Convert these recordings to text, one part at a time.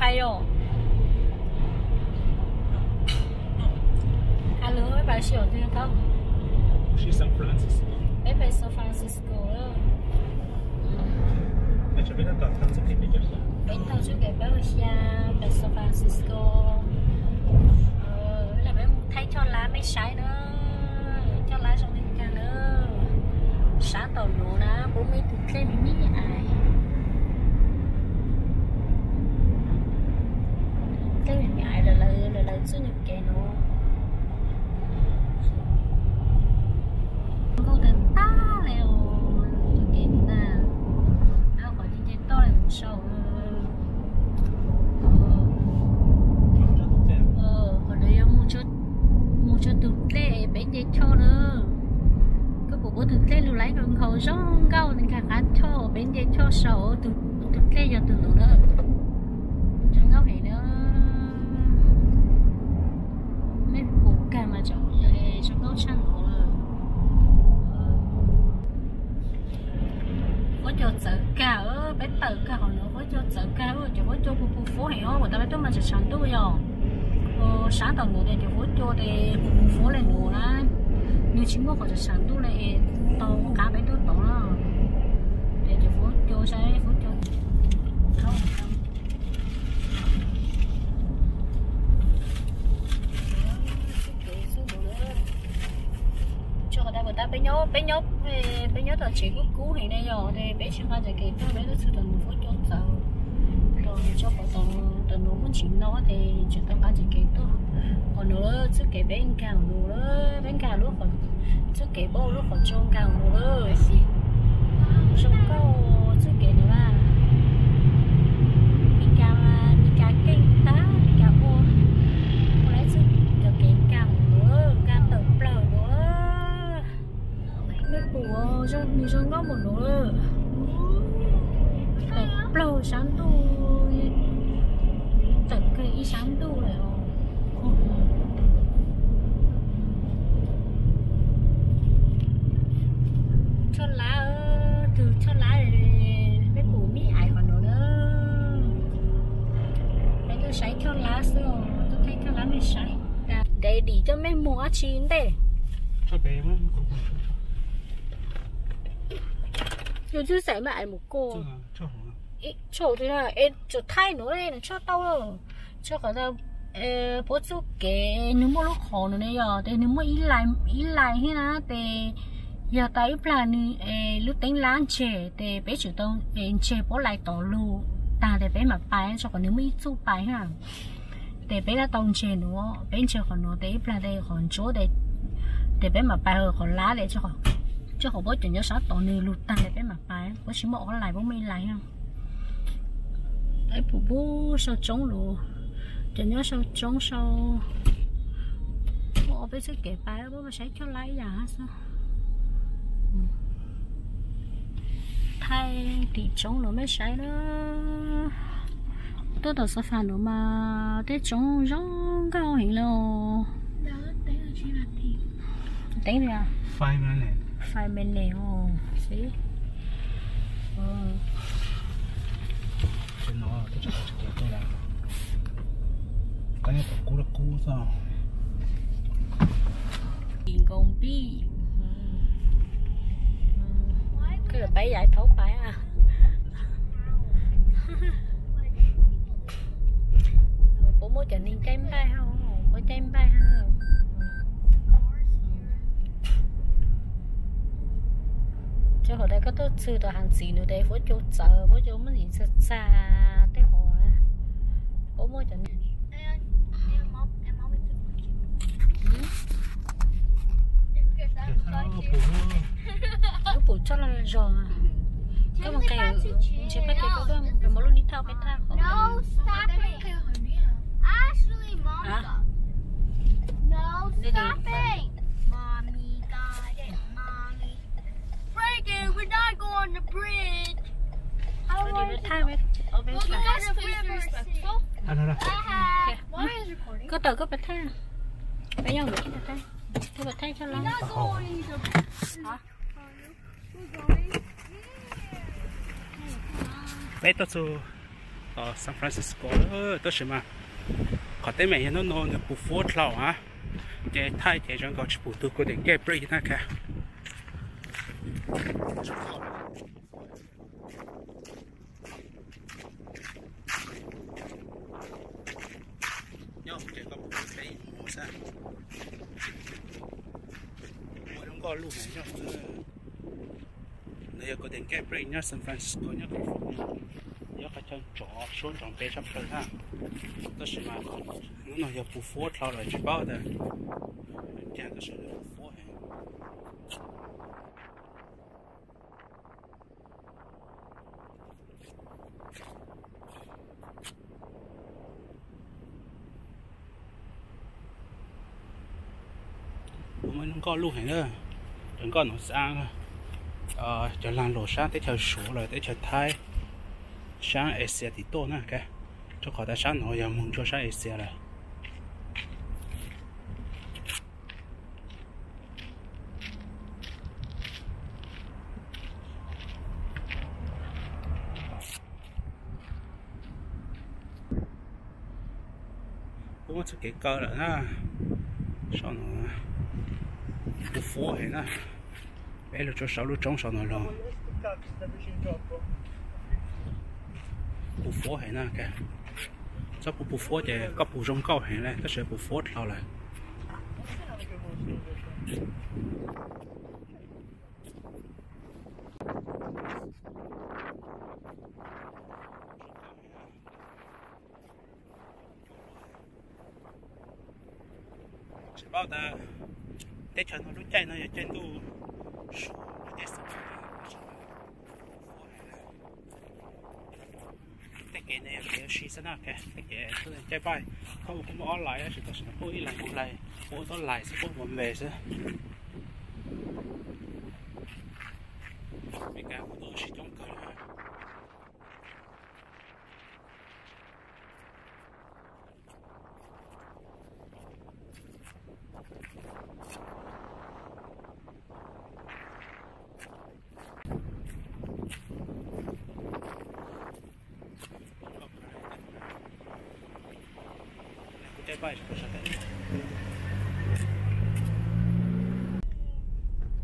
Ayo. Alo, peb pais si os twg tau? Peb pais San Francisco. Peb taug txoj kev peb ua xya pais San Francisco. Peb mus thaij choj lab mej saib na. Choj lab zoo li kag na. Sab tom nuav na puab muaj ib tug dlej me me ais. Dlej me me ais lawv, lawv txuj nyuag kev nuav. Nkauj tag tag le os, tus kev ntag, qhov nce nce toj le mus sau. Qhov ntawd yog mus rau tus dlej peb nce choj na. Koj puas pom tus dlej lug laib nkaus zoo nkauj nkag qab choj peb nce choj sau, tus dlej yog tus nuav na. Zoo nkauj heev na. Mej pum kag mas tseem zoo nkauj tshaj nuav lawm. Huab cua txawv kag, peb tawm kag qhov nuav huab cua txawv kag, cov huab cua puv puv fuab heev os, puas tas peb tuaj mas tseem tshav ntuj yog. Sab tom nuav tes cov huab cua tes puv puv fuab le nuav na, nws tsis muaj qhov tseem tshav ntuj le, tau qab peb tuaj tod na. Tes cov huab cua saib huab cua. Tso qhov tas puas tas peb nyob, peb nyob, peb nyob tom tsev kub kub heev ne yog tes peb tsis nqa tsev kev tuaj, peb tuaj txug tom nuav huab cua txawv. Tso qhov tom nuav muaj ntsis no tes tseem tau nqa tsev kev tuaj. Qhov nuav txuj kev peb nkag nuav, peb nkag lub qhov, txuj kev peb ua lub qhov tsua nkag nuav. Zoo nkauj txuj kev nuav na. Mis Kas, Mis Kas keej tag, Mis Kas ua, ua lawv txuj cov kev nkag nuav, nkag tawm plaws nuav. Mej pum zoo, nws zoo nkauj npaum nuav. Tawm plaws sab ntuj, tawm kawg ib sab ntuj lawm os. Choj lab, tug choj lab, peb pum mib ais qhov nuav na. Peb tuaj saib choj lab xwb os, tuaj thaij choj lab mej saib. Daddy coj mej moog dab tsi ntej? Yus twb xav mej ais mus koj. Tshoj, es tsum thaij nuav nws tshoj tau. Tso qhov puab txuj kev nws muaj lub qhov nuav ne yog tes nws muaj ib lais thiab na tes yog tas ib plag nws lub teeb lab ntseg tes peb tsum tau ntseg puab lais tom lug tag tes peb mam pais, tso qhov nws muaj ib txuj pais thiab. Tes peb laj tau ntseg nuav, peb ntseg qhov nuav tes ib plag tes qhov ntsuab tes peb mam pais qhov lab tes tso qhov puab cov nyob sab tod nws lug tag tes peb mam pais, puab tsis muaj ob lais, puab muaj ib lais thiab. Peb pum pub sau tsoob lug, cov nyob sau tsoob sau, muaj ob peb txuj kev pais, puab mas saib choj lab ib yam hab xwb. Thaij tim tsoob nuav mej saib na. Tuaj tom xav fam nuav mas tej tsoob zoo nkauj heev le os. Teeb li five minutes os. Nkaus npib. Koj yuav pab yaim thaub pais a? Puab muab cov neeg caij npaij hab, puab caij npaij hab. Tso qhov tas koj tuaj txug tom hav ntxiv nuav tes huab cua txawv, huab cua muaj ntsis txag txag tej hov na. Puab muab cov neeg Lub pum tshoj loj zog. Koj mus qe, ntshe pab kev koj mus lub nib thaj peb thaj. Koj tawm koj pab thaj. Peb nyob ntawm koj pab thaj, koj pab thaj tshoj loj. Peb tuaj txug Los San Francisco, tab sis mas qhov teeb meem yog hnub no nws puv fuab dlhau na, ces thaij ces zoo nkaus tsis pum tug Golden Gate Bridge na kha. Nyob ces koj pum peb mus xwb, ua zoo nkauj luj heev nyob xwb. Nws yog Golden Gate Bridge nyob San Francisco nyob California, nyob qhov chaw ntsos suab ntsos npe tshaj plaws na. Tab sis mas hnub no yog puv fuab dlhau lawm tsis paub tias, tab sis puv fuab heev. Kuv muaj hnub nkauj luj heev na, cov nkauj no xab, cov lag luam sab teb chaws Suav los teb chaws Thaib, sab Asia tim tuaj na, rau qhov tas sab no yog mus ntsuag sab Asia lawm. Kuv muaj txoj kev kaw lawm na, saum no puv fuab heev na, peb lug rau saum lub roob saum no los puv fuab heev na. Txhob puv puv fuab ces koj pum zoo nkauj heev li tab sis puv fuab dlhau lawm. Tsis paub tas teb chaws no lub caij no yog caij ntuj su, lub caij xaum. Tej kev no yog kev ua si xwb na, tej kev caij npaij, koj mus kuj muaj ob lais, tab sis tam sim no kuj ib lais mus lais, kuj ua tau lais xwb, kuj ua npe xwb. Meskas kuj tau ua si coob kawg li.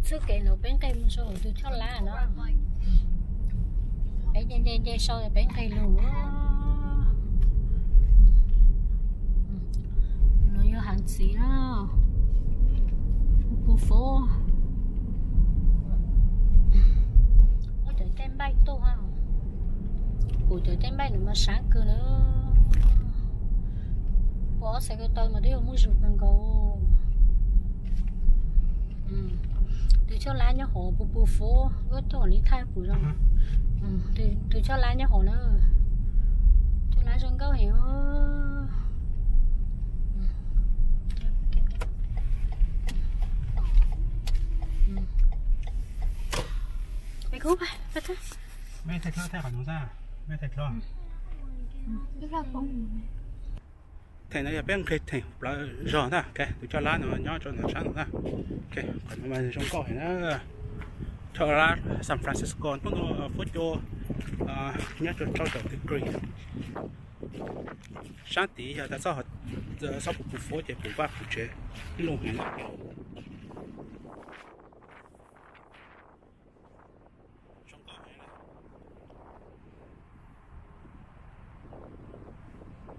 Txoj kev no peb nqis mus rau hauv tus choj lab no. Peb nce nce nce sau peb nqis lug. No yog hav ntxiv na, puv fuab. Muab cov caij npaij tuaj, kuv cov caij npaij no mas sab kawg na. Pom ob xaiv ko taw mas twb yog muaj zog kawg nkaus. Tus choj lab nyob hauv puv puv fuab, wb tuaj li thaij puv zoo. Tus choj lab nyob hauv na, choj lab zoo nkauj heev. Theem no yog peb nqis theem plawv zog na, tus choj lab no nyob rau ntawm sab no na. Qhov no mas zoo nkauj heev na. Choj lab San Francisco hnub no fuab cua nyob rau rau caum degree. Sab tid yog tas xob puv puv fuab ces puv vaj puv tsev lug heev.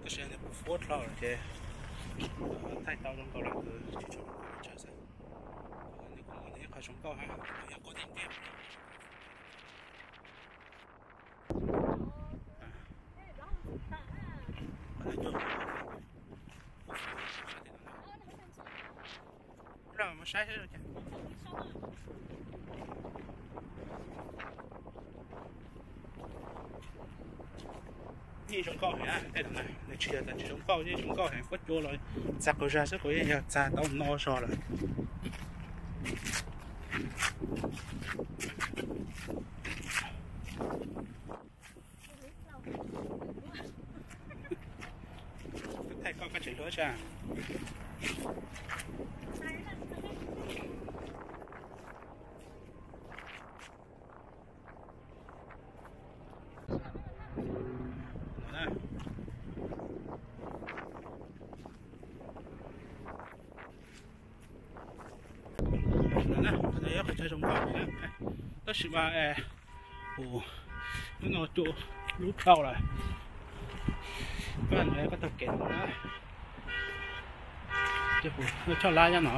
Tab sis nws puv fuab dlhau lawm ces thaij tau zoo nkaus lawm, tsis tshua muaj pes tsawg xwb. Nws kuj muaj nws ib qho zoo nkauj hab, yog kuv tej ntiag. Yeej zoo nkauj heev, tej no na, nws tsis yog tas tsis zoo nkauj, yeej zoo nkauj heev, fuab cua los txag qaug zag xwb kuj yeej yog txag tau no zog lawm. Thaij koj koj tseem hluas tsa. No Qhov no yog qhov chaw zoo nkauj, tab sis mas kuv hnub no tsuas lub dhau lawm. Koj ntawd koj taug kev no na, ces kuv choj lab nyob no.